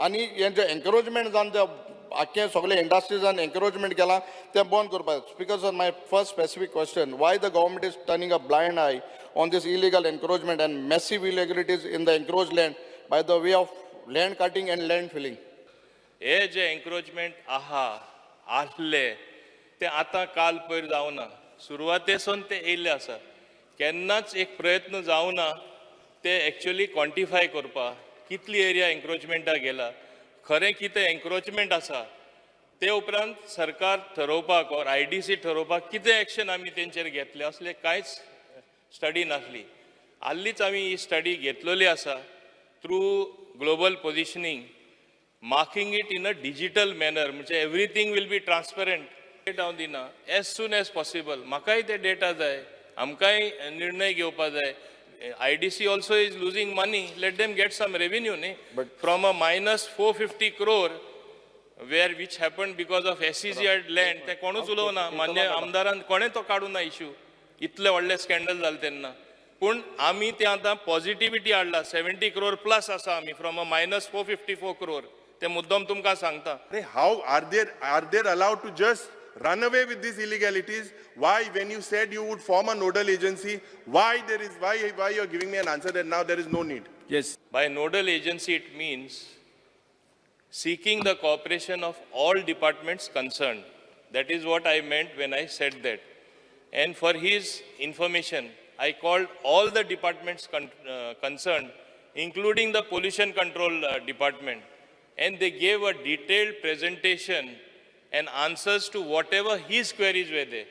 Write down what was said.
आनी हें जें एन्क्रोचमेंट जावन जें आख्खें सगळें इंडस्ट्रीजान एन्क्रोचमेंट केलां तें बंद करपाक. Speaker sir, my first specific question, why the government is turning a blind eye on this illegal encroachment and massive illegalities in the encroached land by the way of land cutting and land filling? हे जे encroachment आहा आहले ते आतां काल पयर जावना, सुरवातेसून ते येयल्ले आसा. केन्नाच एक प्रयत्न जावना ते एक्चुअली क्वॉन्टिफाय करपाक कितली एरिया एन्क्रोचमेंटाक गेला, खरें कितें एन्क्रोचमेंट आसा. ते उपरांत सरकार ठरोवपाक ऑर आयडीसी ठरोवपाक कितें एक्शन आमी तेंचेर घेतले, असले कांयच स्टडी नासली. हाल्लीच आमी ही स्टडी घेतलेली आसा through global positioning, marking it in a digital manner, म्हणजे everything will be transparent. Date हांव दिना, एज सून एज पॉसिबल. म्हाकाय ते डेटा जाय, आमकांय निर्णय घेवपा जाय. IDC also is losing money, let them get some revenue न्ही. From a minus 450 crore where which happen because of SEZ land, ते कोणूच उलोवना. मान्य आमदारान कोणें तो काडूं ना इशू, इतले व्हडले स्कॅन्डल जालें तेन्ना. पूण आमी ते आतां पॉझिटिविटी हाडला, 70 क्रोर प्लस आसा आमी from a minus 454 crore. ते मुद्दम तुमकां सांगता. अरे, how are they allowed to just run away with these illegalities? Why, when you said you would form a nodal agency, why there is why you're giving me an answer that now there is no need? Yes. By nodal agency, it means seeking the cooperation of all departments concerned. That is what I meant when I said that. And for his information, I called all the departments concerned, including the pollution control department, and they gave a detailed presentation and answers to whatever his queries were there.